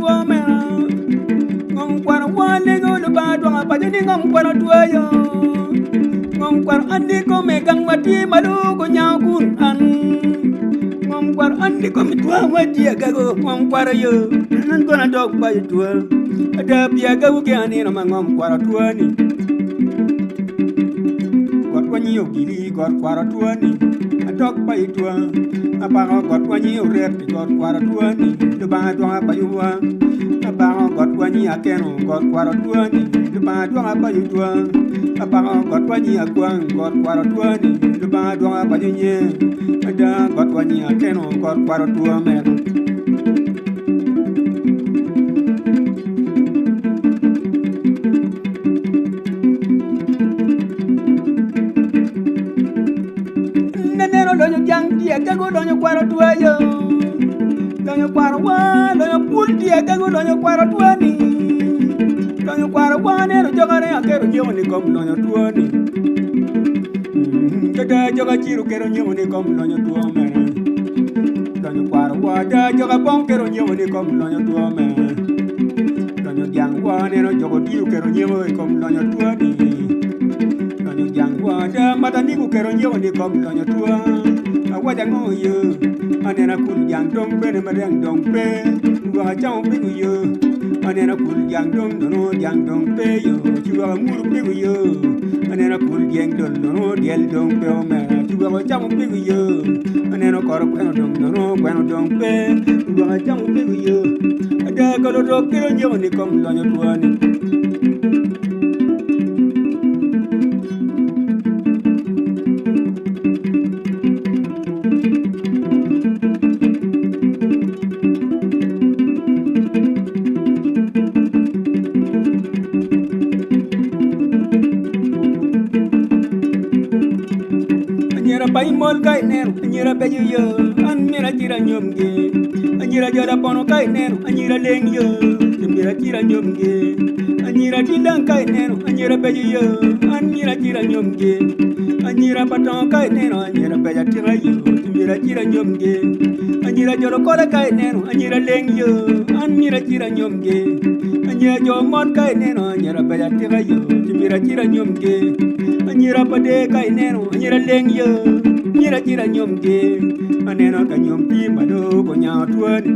two mera. Ngom kwaro wa lego Lubanga dwonga paco ni ngom kwaro tweyo. Ngom kwaro an ni kome gang wa tye malo gunyango kun an. Ngom kwaro an ni kome twa wa tye agago ngom kwaro yo an kono adok paco twa. Ada pi agago ki anino ma ngom kwaro twa ni. Got wa nyiyo gili got kwaro twa ni adok paco twa. Apako got wa nyiyo ret Got kwaro twoni, Lubanga dwonga paco wa. Apako got wanyi akeno, got kwaro twoni, Lubanga dwonga paco twa. Apako got wanyi akwang, got kwaro twoni, Lubanga dwonga paco nye. Ada got wanyi akeno, got kwaro two meno. Naneno lonyo jang tye agago lonyo kwaro tweyo lonyo kwaro wa lonyo pul tye agago lonyo kwaro twoni lonyo kwaro wa neno jokane aketo nyeko ni kom lonyo twoni dada joka ciro keto nyeko ni kom lonyo two mene lonyo kwaro wa da joka bong keto nyeko ni kom lonyo two mene lonyo jang wa neno joko tiyo keto nyeko i kom lonyo twoni Lonyo jang wa ada mata ni guketo nyeko ni kom lonyo tua awaco ango yo aneno akul jang dong bene ma ryang dong pe wek acamo pig yo aneno akul jang dong nono jang dong pe yo ci wek amuru pig yo aneno akul jeng dong nono dyel dong pe omera ci wek acamo pig yo aneno koro gweno dong nono gweno dong pe wek acamo pig yo ada ka lutok kelo nyeko ni kom lonyo tua ni. Anyira pa imol ka ineno anyira beco yo an myero acit anyomgi anyira jol apono ka ineno anyira leng yo myero acit anyomgi Anyira tye dang ka ineno anyira beco yo an myero acit anyomgi anyira pa tongo ka ineno anyira beco atika yo ci myero acit anyomgi anyira jolo kole ka ineno anyira leng yo an myero acit anyomgi anyira jo mot ka ineno anyira beco atika yo ci myero acit anyomgi anyira pa der ka ineno anyira leng yo myero acit anyomgi aneno ka nyom tye malo gunyango twoni.